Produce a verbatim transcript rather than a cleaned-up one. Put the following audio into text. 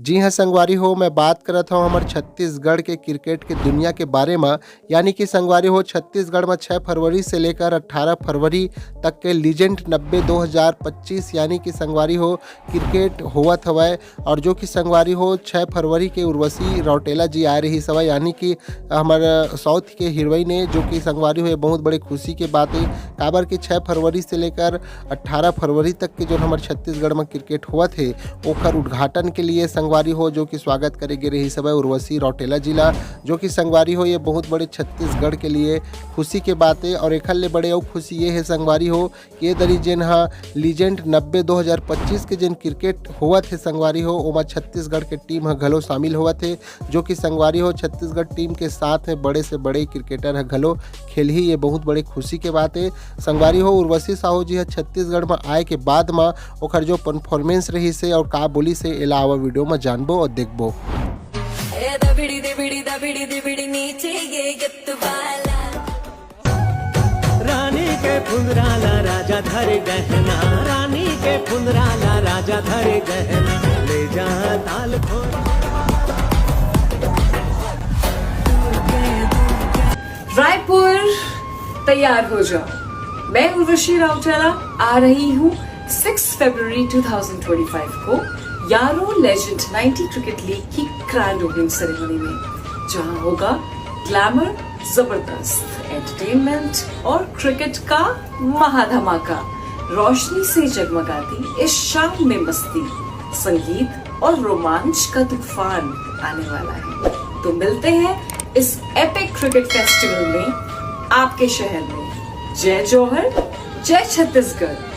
जी हाँ संगवारी हो, मैं बात करत हूँ हमर छत्तीसगढ़ के क्रिकेट के दुनिया के बारे में। यानी कि संगवारी हो, छत्तीसगढ़ में छह फरवरी से लेकर अठारह फरवरी तक के लीजेंड नब्बे दो हज़ार पच्चीस यानी कि संगवारी हो क्रिकेट होवत हवय। और जो कि संगवारी हो, छह फरवरी के उर्वशी रौटेला जी आए रहिस हवय, यानी कि हमर साउथ के हीरोइन हे, जो कि संगवारी हो ये बहुत बड़े खुशी के बात हे। काबर कि छह फरवरी से लेकर अठारह फरवरी तक के जो हमर छत्तीसगढ़ में क्रिकेट होवत हे, ओकर उद्घाटन के लिए संगवारी हो जो कि स्वागत करे गे रहिस हवय उर्वशी रौटेला जी ला, जो कि संगवारी हो ये बहुत बड़े छत्तीसगढ़ के लिए खुशी के बात हे। और एखर ले बड़े अउ खुशी ये हे संगवारी हो, ये दरी जेन ह लीजेंड नब्बे दो हज़ार पच्चीस के जेन क्रिकेट होवत हे संगवारी हो, ओमा छत्तीसगढ़ के टीम ह घलो शामिल होवत हे, जो कि संगवारी हो छत्तीसगढ़ टीम के साथ में बड़े से बड़े क्रिकेटर ह घलो खेलही। ये बहुत बड़े खुशी के बात हे संगवारी हो। उर्वशी साहू जी ह छत्तीसगढ़ म आए के बाद म ओखर जो परफॉर्मेंस रहिस हे और का बोलिस हे, एला आवा वीडियो म जानबो और देखबो। ए दबिड़ी दिबिड़ी दबिड़ी दिबिड़ी नीचे ये गत्त वाला। रानी के फुंदराला राजा धरे गहना, रानी के फुंदराला राजा धरे गहना, ले जा ताल खोल। रायपुर, तैयार हो जाओ। मैं उर्वशी राउटेला आ रही हूँ सिक्स फरवरी टू थाउजेंड ट्वेंटी फ़ाइव को यारो लेजेंड नाइंटी क्रिकेट लीग की ग्रैंड ओपनिंग सेरेमनी में, जहां होगा ग्लैमर, जबरदस्त एंटरटेनमेंट और क्रिकेट का महाधमाका। रोशनी से जगमगाती इस शाम में मस्ती, संगीत और रोमांच का तूफान आने वाला है। तो मिलते हैं इस एपिक क्रिकेट फेस्टिवल में, आपके शहर में। जय जौहर, जय छत्तीसगढ़।